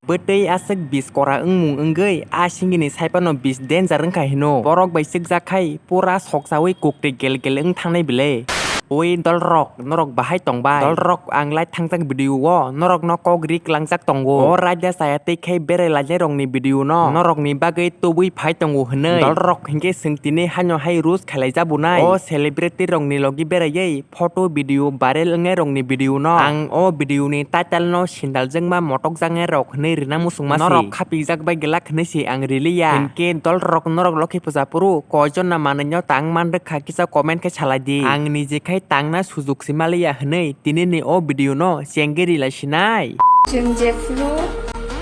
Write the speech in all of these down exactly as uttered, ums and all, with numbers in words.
Bwtwi aswk bis kora wngmung wngwi a singini saipano bis danger wngkha hino. Borok bai chwkjak khai pura sokchawi kukti gel gel wng thangnai bile. Oi dolrok, norok bahai tongbai? Dolrok, ang lai thangjak video o norokno kok ri klangjak tongo. O raida chaya tei khai berai lainai rokni video no norokni bagwi tubui phai tongo hwnwi. Dolrok hinkhe chwng tini haino hai rules khlai jabunai. O celebrity rokni logi beraiwi photo video viral wngnai rokni video no. Ang o video ni title no sindal jwngma motok jaknai rok hwnwi rina muchungma si. Norok khapijak bai glak hwnwi si ang riliya. Hinkhe dolrok norok lokhi puja phuru koijon na manwi no tang man rwkha kisa comment khe salai di. Ang niji khai tangna sujuk si maliya hwnwi tini ni o video no chengwi rilai sinai. Chwng jephuru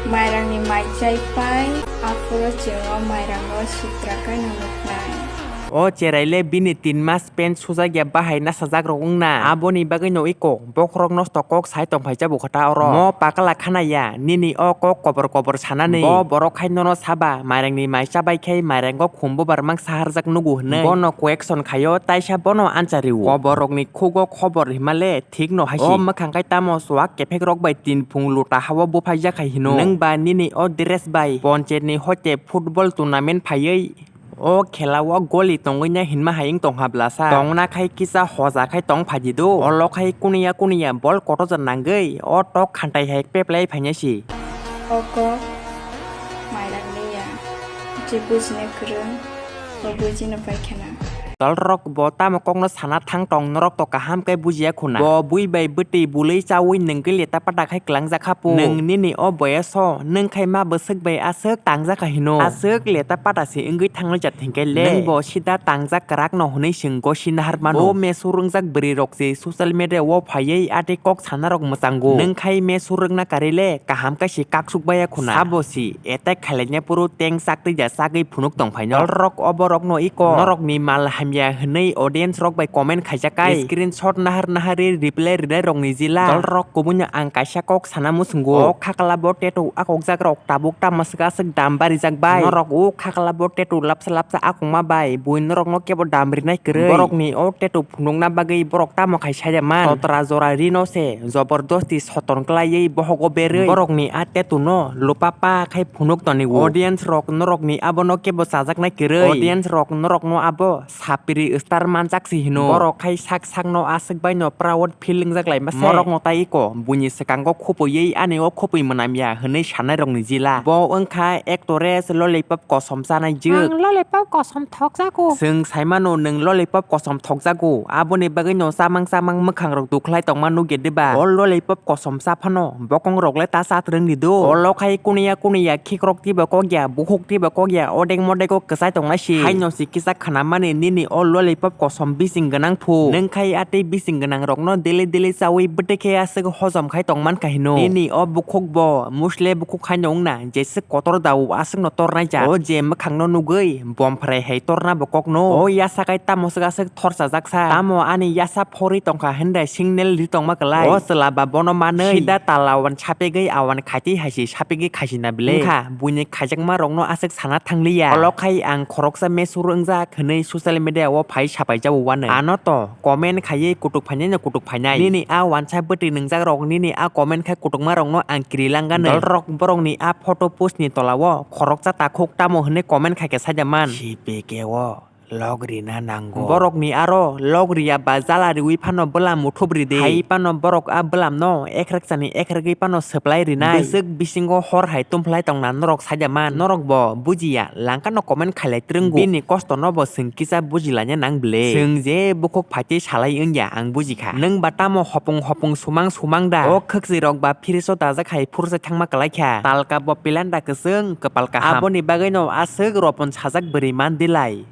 mairangni mai chai pai, aphuru chwng o mairango sitra kai nuknai. O cherai le bini tin mas pant sujak ya bahai nasajakrok wngna. Aboni bagwi no iko bokhorok nosto kok sai tongphai jabo kha ta oro. Mo pakla khana ya, nini o kok kobor kobor sanani. Bo borok khai nono saba, mairangni mai chabai khai mairango khum bubar mang saharjak nugo hwnwi. Bono question khaio, taisa bono answer rio. Koborokni khugo khobor hima le thik no hai si. O mwkhang khai tamo chuak kephek rok bai tin phung luta hao buphai jak hai hino. Nwng ba nini o dress bai ponchayat ni hoite football tournament phaiwi o khela o goli tongwi na hinma hai wng tong ha blasa. Tongna khai kisa hoja khai tong phaidi do. Olo khai kuniya kuniya bol kotoja nangwi o tok khantai hai peplai phaina si. O kok mairang liya, je bujina kwrwng, o bujina paikhana. Dolrok bo tamo kokno sana thang tong, norok to kaham khe bujiya khuna. Bo bui bai bwtwi bului chaui nwngwi leta pata khai klangjak kha pu. Nwng nini o boyoso nwng khai ma bwswk bai aswk tangjak kha hino. Aswk leta pata se wngwi thangnai jat hinkhe le. Nwng bo sida tangjak kwrak no hwnwi chwng gosi nahar mano. Bo mesur wngjak bwrwi rok se social media o phaiwi atwi kok sana rok mwchango. Nwng khai mesur wngna karwi le kaham khe se kaksuk baya khuna. Sabo si attack khailainya phuru teng chaktwi ja chagwi phunuk tong phaino. Dolrok o borok no iko norokni mal hamya hwnwi audience rok bai comment khaijak kai. Screenshot nahar nahar ri reply rinai rokni jila. Dolrok kubui no ang kaisa kok sana muchungo. O khakla bo tattoo akokjak rok tabuk tamo swk aswk dam barijak bai. Norok o khakla bo tattoo lapsa lapsa akokma bai bui norok no kebo dam rinai kwrwi. Borokni o tattoo phunukna bagwi borok tamo khai saida man. Totra jora rino se jobordosti soton klaiwi bohogo berwi. Borokni a tattoo no lupa pa khai phunuk toni o. Audience rok norokni abono kebo chajaknai kwrwi. Audience rok norokno abo sapiri star manjak si hino. Borok khai sak sakno aswk baino proud feel wngjak laima se. Morokno tai iko buini swkango khupui ani o khupui mwnamya hwnwi sanai rokni jila. Bo wngkha actress lollipop kosom chanai jwk. Ang lollipop kosom thokjago. Chwng saimano nwng lollipop kosom thokjago, aboni bagwino chamang chamang mwkhang rok dukhlai tongma nukya diba? O lollipop kosom chaphano bokong rok le ta chatrwng di do. Olo khai kuniya kuniya khikrok tibo kokya, bukhuk tibo kokya, odek modego kwchai tongnai si. Haino si kisa khanamani nini o lollipop kosom bising gwnang phu. Nwng khai atwi bising gwnang rokno daily daily chaui bwtwi khe aswk hojom khai tongman kha hino. Nini o bukhuk bo musle bukhuk haino wngna, jeswk kotor dao aswkno tornai jak. O je mwkhangno nugwi, bom phrai hai torna bo kokno. O yasa kai tamo swk aswk thorsa jaksa. Tamo ani yasa phori tongkha hwnda signal ri tongma kwlai. O chwla ba bono manwi sida tal awan sapegwi awan khaitwi hai se sapegwi khaisina bile. Wngkha buini khaijakma rokno aswk sana thangliya. Olo khai ang khoroksa mesur wngjak hwnwi social media o phai sapai jabo wanwi. Ano to comment khaiwi kutuk phainai no kutuk phainai. Nini a wansa bwtwi nwngjak rok nini a comment khai kutukma rokno ang kiri langano. Dolrok borokni a photo post ni tola o khoroksa takhuk tamo hwnwi comment khaikhe saida man. C P K o log rina nango. Borokni aro log riya ba jala riwi phano bwlam muthub ridi. Hai phano borok a bwlamno ekrekchani ekregwi phano swplai rinai. Bwswk bisingo hor hai tumphlai tongna norok saida man. Norok bo bujiya langkano comment khailai twrwngo. Bini kostono bo chwng kisa bujilaina nang bwle. Chwng je bukhuk phaitwi salai wngya ang bujikha. Nwng ba tamo hopung hopung sumang sumang da? O khwkchwi rok ba fridge o dajak hai phursa thangma kwlaikha. Talka bo pilanda kwchwng kwpal kaham. Aboni bagwino aswk ropon sajak bwrwi man dilai.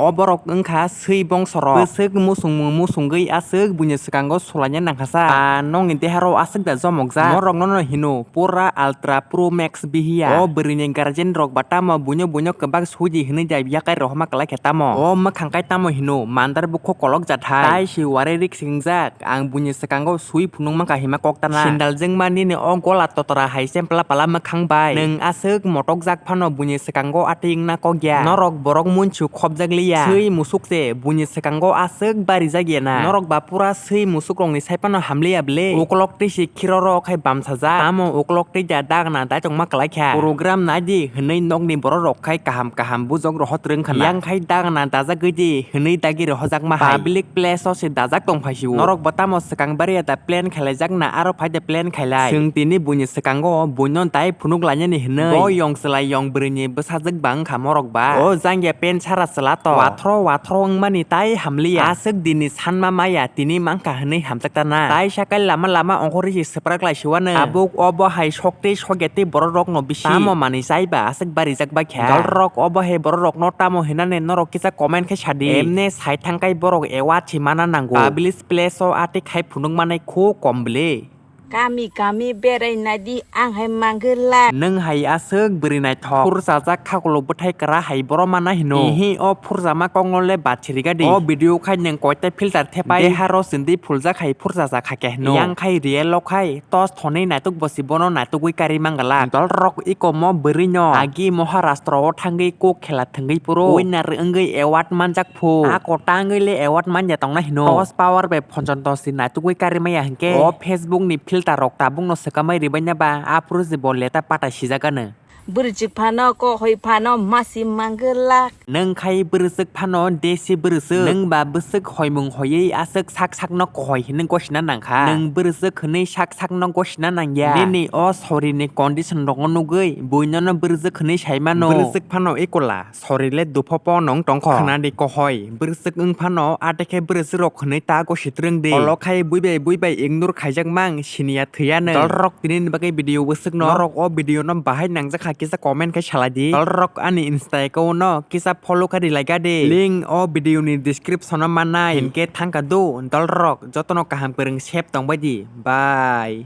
O borok wngkha swi bongsorok. Bwswk musung musungwi aswk buini swkango sulaina nangkha sa. Ba nokni deharo aswk da jomokjak. Norok nono hino pura Ultra Pro Max bihiya. O bwrwini guardian rok ba tamo buino buino kwbak suidi hinwi da yakai rohorma kwlai khe tamo. O mwkhang kai tamo hino mandar bukho kolok jathai. Tai si wari rik singjak. Ang buini swkango swi phunuk mankha hima kok tana. Sindal jwngma nini o gola totora hai se pla pala mwkhang bai. Nwng aswk motokjak phano buini swkango atwi wngna kok ya. Norok borok munchu khopjak liya. Swi musuk se buini swkango aswk barijak ya na. Norok ba pura swi musuk rokni sai phano hamliya ble. Ukolok twi si khiro rok hai bamsajak. Tamo ukolok twi da dagna dai tongma kwlai kha. Program nai di hwnwi nokni borok rok khai kaham kaham bujok rohot rwng khana. Yang khai dagna dajagwi di hwnwi dagi rohojak ma hai. Public place o se dajak tong phai si o. Norok bo tamo swkang bari ya da plan khailai jak na aro phai de plan khailai. Chwng tini buini swkango buino dai phunuk lainani hwnwi. Bo yong chwlai yong bwrwini bwsajwk ba wngkha morok ba. O jangya pen sara chwla to. Wathro wathro wngmani tai hamliya. Aswk dini sanma maya tini mankha hwnwi hamjak tana. Tai sakai lama lama ongkhorwi se swprak lai siwano. Tabuk obo hai sokti sokya tei borok rokno bisi. Tamo manwi chai ba aswk barijak bai kha. Dolrok obo hai borok rokno tamo hinani norok kisa comment khe sadi. Emne sai thangkai borok award si mana nango. Public place o atwi khai phunuk manai khu kom bwle. Kami kami berai nadi ang hai mangwlak. Nwng hai aswk bwrwi naithok. Phurchajak khakulo bwthai kwra hai boro mana hino. Ihi o phurjama kokno le bachiriga di. O video khai nwng koita filter thepai. Deharo sindi phuljak hai phurchajak hakhe hino. Yang khai real o khai tos thonwi naituk bosi bono naitugwi kari mangwlak. Dolrok iko mo bwrwi no. Agi Maharashtra o thangwi kok khela thwngwi puro. Winner wngwi award manjak phu. Ako tangwi le award manya tongna hino. Tos power bai phonchon tos si naitugwi kari maya hinkhe. O Facebook ni filter rok tabuk no swkamai ribai na ba aphuru je bo leta patai sijak ano. Bwrwchwk phano, kohoi phano, masi mangwlak. Nwng khai bwrwchwk phano, desi bwrwchwk. Nwng ba bwswk hoimung hoiwi aswk sak sakno kohoi hinwi gosina nangkha. Nwng bwrwchwk hinwi sak sakno gosina nangya. Nini o sorini condition rokno nugwi, buinono bwrwchwk hinwi sai mano. Bwrwchwk phano ekola, sorile dupho po nong tongkho. Khwnadi kohoi, bwrwchwk wng phano, atekhe bwrwchwk rok hinwi ta gosi twrwng di. Olo khai buibai buibai ignore khaijak mang, siniya thwiya nwng. Dolrok tini ni bagwi video bwswk no. Norok o video no bahai nangjak kha kisa comment khai salai di. Dolrok ani Insta account no kisa follow khai rilai ga di. Link o video ni description o mannai. Hinkhe thangka do dolrok jotono kaham kwrwng sep tongbai di. Bye.